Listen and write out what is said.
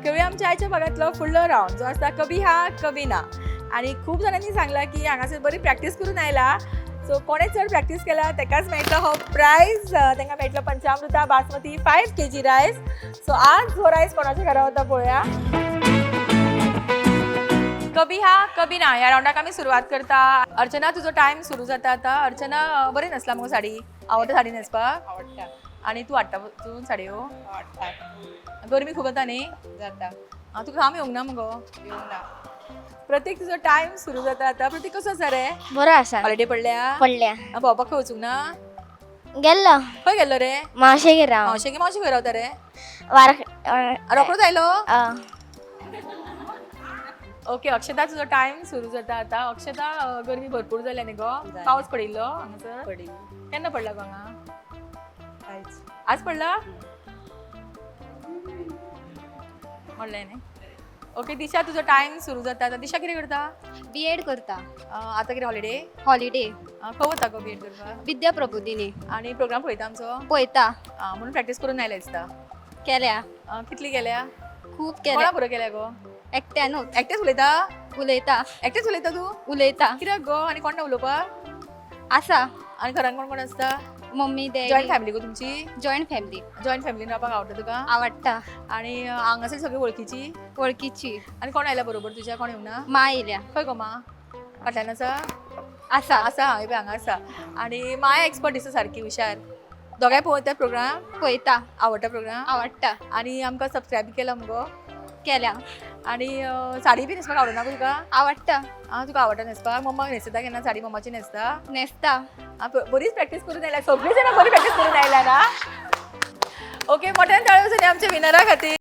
खेळुया आमच्या आयच्या भागांतलो फुडलो रावंड जो आसा कभी हा कभी ना. आनी खूब जाणांनी सांगला की हांगासर बरी प्रॅक्टीस करून आयला. सो कोणें चड प्रॅक्टीस केला तेकाच मेळटलो हो प्रायज. तांकां मेळटलो पंचामृता बासमती 5 kg rice. So आज हो रायस कोणाच्या घरा वता पळोवया. कभी हा कभी ना ह्या रावंडाक आमी सुरवात करता. अर्चना, तुजो टायम सुरू जाता आता. अर्चना, बरी न्हेसला मुगो साडी? आवडटा साडी न्हेसपाक? आवडटा. आनी तूं हाडटा तूं साडयो? आवडटा. गरमी खूब जाता न्ही? जाता. आं, तुका घाम येवंक ना मुगो? येवंक ना. प्रतीक, तुजो टायम सुरू जाता आता. प्रतीक, कसो आसा रे? बरो आसा. हॉलिडे पडल्या? पडल्या. आं, भोंवपाक खंय वचूंक ना? गेल्लो. खंय गेल्लो रे? मावशेगेर राव. मावशेगे? मावशी खंय रावता रे? वार. रोकडोच आयलो? ओके, अक्षता, तुजो टायम सुरू जाता आता. अक्षता, गरमी भरपूर जाल्या न्ही गो? जाल्या. पावस पडिल्लो हांगासर? पडिल्लो. केन्ना पडला गो हांगा? आयज. आज पडला? पडलें न्ही. ओके, दिशा, तुजो टायम सुरू जाता आता. दिशा कितें करता? बी एड करता. आतां कितें हॉलिडे? हॉलिडे. खंय वता गो बी एड करपाक? विद्या प्रबोधिनी. आनी प्रोग्राम पळयता आमचो? पळयता. आं, म्हणून प्रॅक्टीस करून आयले दिसता. केल्या. कितली केल्या? खूब कोणा केल्या. बरोबर केल्या गो? एकट्यानूच. एकटेच उलयता? उलयता. एकटेच उलयता तूं? उलयता. कित्याक गो? आनी कोण ना उलोवपाक? आसा. आनी घरान कोण कोण आसता? Mummy, joint daddy. फॅमिली गो तुमची? Joint family. जॉयंट फॅमिलीन रावपाक आवडटा तुका? आवडटा. आनी हांगासर सगळी वळखीची? वळखीची. आनी कोण आयला बरोबर तुज्या? कोण येवंक ना? मा येयल्या. खंय गो मा? फाटल्यान आसा? आसा. आसा. हय पळय हांगा आसा. आनी माया एक्सपर्ट दिसता सारकी हुशार. दोगांय पळयता प्रोग्राम? पळयता. आवडटा प्रोग्राम? आवडटा. आनी आमकां सबस्क्रायब केला मुगो? केल्या. आनी साडी बी न्हेसपाक आवडना गो तुका? आवडटा. आं, तुका आवडटा न्हेसपाक? मम्माक न्हेसयता केन्ना साडी? मम्माची न्हेसता? न्हेसता. आं, बरीच प्रॅक्टीस करून आयल्या. सगळीं जाणां बरी प्रॅक्टीस करून आयल्या ना. ओके, मोठ्यान ताळयो जावया आमच्या विनरा खातीर.